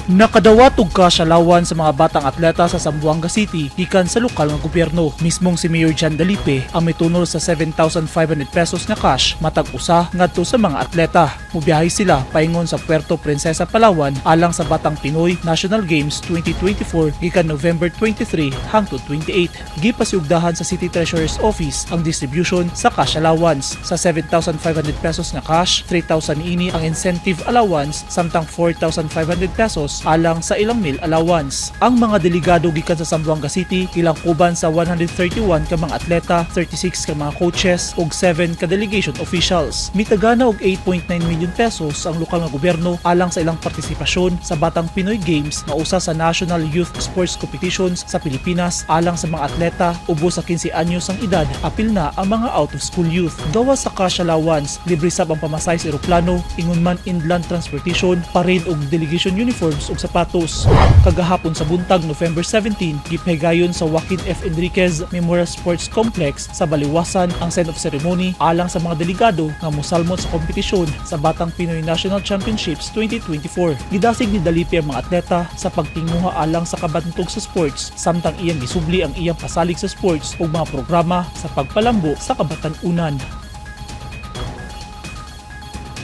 Nakadawat og cash allowance sa mga batang atleta sa Zamboanga City gikan sa lokal nga gobyerno. Mismong si Mayor John Dalipe ang mitunol sa 7,500 pesos nga cash matag usa ngadto sa mga atleta. Mubiyahe sila paingon sa Puerto Princesa, Palawan alang sa Batang Pinoy National Games 2024 gikan November 23 hangtod 28. Gipasiugdahan sa City Treasurer's Office ang distribution sa cash allowance. Sa 7,500 pesos nga cash, 3,000 ini ang incentive allowance samtang 4,500 pesos alang sa ilang meal allowance. Ang mga delegado gikan sa Zamboanga City gilangkuban sa 131 ka mga atleta, 36 ka mga coaches ug 7 ka delegation officials. Mitagana og 8.9 million pesos ang lokal nga gobyerno alang sa ilang partisipasyon sa Batang Pinoy Games nga usa sa National Youth Sports Competitions sa Pilipinas alang sa mga atleta ubos sa 15 anyos ang edad, apil na ang mga out of school youth. Gawas sa cash allowance, libre sab ang pamasay sa eroplano, ingon man inland transportation, parin og delegation uniforms ug sapatos. Kagahapon sa buntag, November 17, gipahigayon sa Joaquin F. Enriquez Memorial Sports Complex sa Baliwasan ang send-off ceremony alang sa mga delegado nga mosalmot sa kompetisyon sa Batang Pinoy National Championships 2024. Gidasig ni Dalipe ang mga atleta sa pagtinguha alang sa kabantog sa sports samtang iyang gisubli ang iyang pasalig sa sports ug mga programa sa pagpalambo sa kabatan-unan.